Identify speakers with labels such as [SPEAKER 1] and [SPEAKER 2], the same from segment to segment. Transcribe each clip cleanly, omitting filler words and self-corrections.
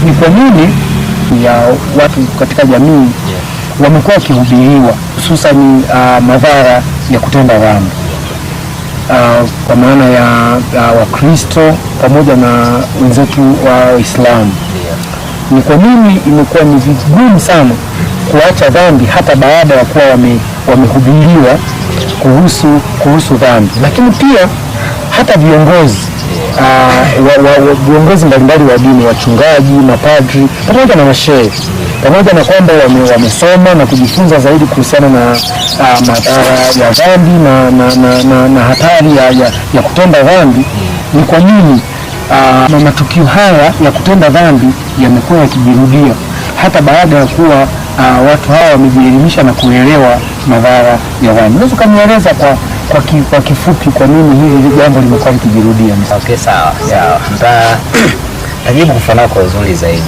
[SPEAKER 1] Ni kwa nini ya watu katika jamii wamekuwa wakihubiriwa hususan madhara ya kutenda dhambi kwa maana ya Wakristo pamoja na wenzetu wa Waislamu. Ni kwa nini imekuwa ni vigumu sana kuacha dhambi hata baada ya kuwa wamehubiriwa kuhusu dhambi, lakini pia hata viongozi viongozi mbalimbali wa dini, wachungaji, mapadri pamoja na mashehe, pamoja na kwamba wamesoma na kujifunza zaidi kuhusiana na madhara ya dhambi na hatari ya kutenda dhambi, ni kwa nini na matukio haya ya kutenda dhambi yamekuwa yakijirudia hata baada ya kuwa watu hawa wamejielimisha na kuelewa madhara ya dhambi? Unaweza ukanieleza kwa kifupi kwa nini hili jambo limekuwa likijirudia?
[SPEAKER 2] Okay, sawa sawa, nitajibu kufafanua kwa uzuri zaidi.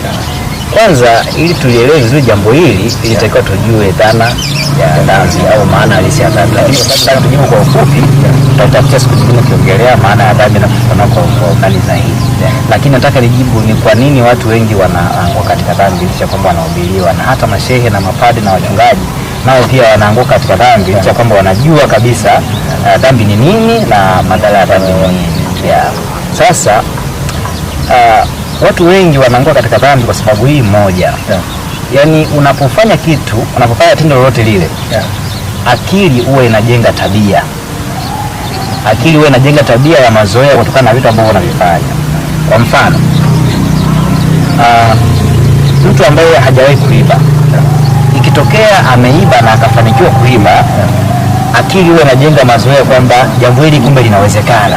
[SPEAKER 2] Kwanza, ili tulielewe vizuri jambo hili, ilitakiwa tujue dhana ya dhambi au maana halisi ya dhambi, lakini kwa sababu nataka tujibu kwa ufupi, tutatafuta siku nyingine ukiongelea maana ya dhambi na kufafanua kwa undani zaidi. Lakini nataka nijibu ni kwa nini watu wengi wanaanguka katika dhambi licha kwamba wanahubiriwa, na hata mashehe na mapadi na wachungaji nao pia wanaanguka katika dhambi licha kwamba wanajua kabisa dhambi ni nini na madhara ya dhambi ni nini. Yeah. Sasa watu wengi wanaanguka katika dhambi kwa sababu hii moja. Yaani unapofanya kitu, unapofanya tendo lolote lile, akili huwa inajenga tabia. Akili huwa inajenga tabia ya mazoea kutokana na vitu ambavyo unavifanya. Kwa mfano, mtu ambaye hajawahi kuiba, ikitokea ameiba na akafanikiwa kuiba, akili huwa inajenga mazoea kwamba jambo hili kumbe linawezekana.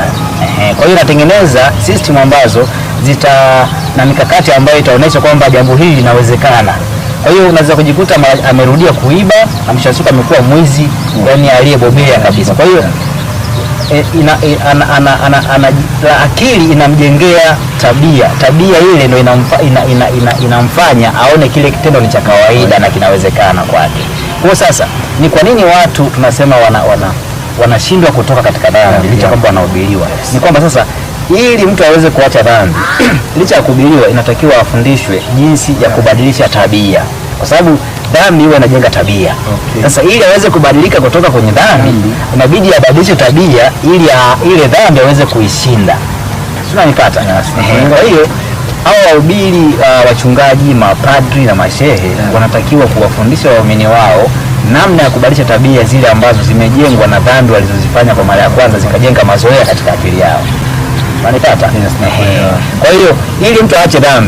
[SPEAKER 2] Ehe, kwa hiyo inatengeneza system ambazo zita na mikakati ambayo itaonyesha kwamba jambo hili linawezekana. Kwa hiyo unaweza kujikuta amerudia kuiba na mwisho wa siku amekuwa mwizi, yani aliyebobea kabisa. Kwa hiyo akili inamjengea tabia, tabia ile ndio inamfanya aone kile kitendo ni cha kawaida na kinawezekana kwake. Kwa sasa ni kwa nini watu tunasema wanashindwa kutoka katika dhambi licha kwamba wanahubiriwa? Ni kwamba sasa ili mtu aweze kuacha dhambi licha ya kuhubiriwa, inatakiwa afundishwe jinsi ya kubadilisha tabia, kwa sababu dhambi huwa inajenga tabia. Sasa ili aweze kubadilika kutoka kwenye dhambi, inabidi abadilishe tabia ili ile dhambi aweze kuishinda. Unanipata? Ehe, kwa hiyo hao wahubiri, wachungaji, mapadri na mashehe wanatakiwa kuwafundisha waumini wao namna ya kubadilisha tabia zile ambazo zimejengwa na dhambi walizozifanya kwa mara ya kwanza zikajenga mazoea katika akili yao. Unanipata?
[SPEAKER 1] Yes,
[SPEAKER 2] Ehe. Kwa hiyo ili mtu aache dhambi